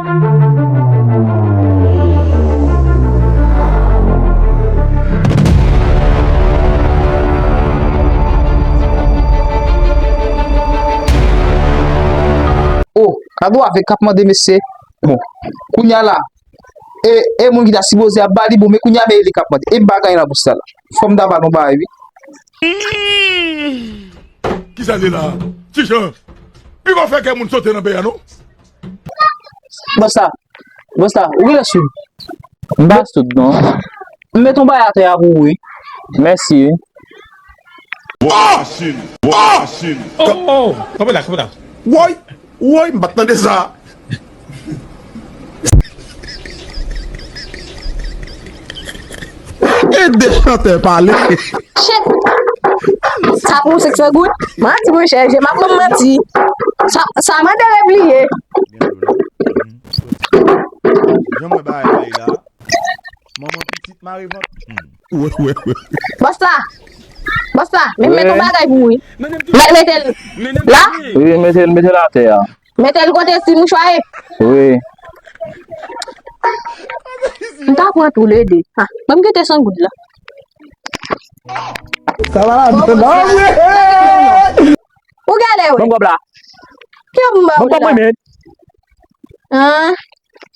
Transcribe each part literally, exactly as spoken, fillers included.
Oh, gade w avèk k ap mande mesye. Bon, kounye a la, e, e moun ki ta sipoze ap ba li, bon, men kounye a men e li k ap mande. E m pa gen anyen nan bous la la. Fò m ta ba nou bagay, wi. Kisa li la? Ti Jan, li pa fè kè moun sote nan bè a non. Bòs la, bòs la, ou genlè soud? M pa soud non. M met yon bagay atè a pou ou wi. Mèsi wi. Vwa machin, vwa machin. Oh, oh, kanpe la, kanpe la. Woy, woy, m pa t tande sa. E de chantè pale. Shit! Sa pou sèks fè goud? Manti monchè, je m ap ban m manti. Sa, sa mande repliye. Jan mwen bagay la. Manman pitit mare vant. Wè, wè, wè. Bòs la! Bòs la! Men m met yon bagay pou ou wi. Mete l la! Wi, mete l, mete l atè a. Mete l kote ti mouchwa ye. Wi. M ta pran tou le de. Ha, ban m kite san goud la. Sa va la, non, wi. Ou gade wi. Ban m kòb la. Ki yo pou m ba ou la? An,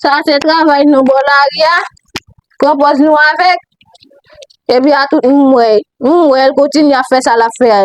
sa se travay nou bò lari a. Pran pòz nou avèk. Epi a tout moun wè. Moun wè l kontinye ap fè sa l ap fè a.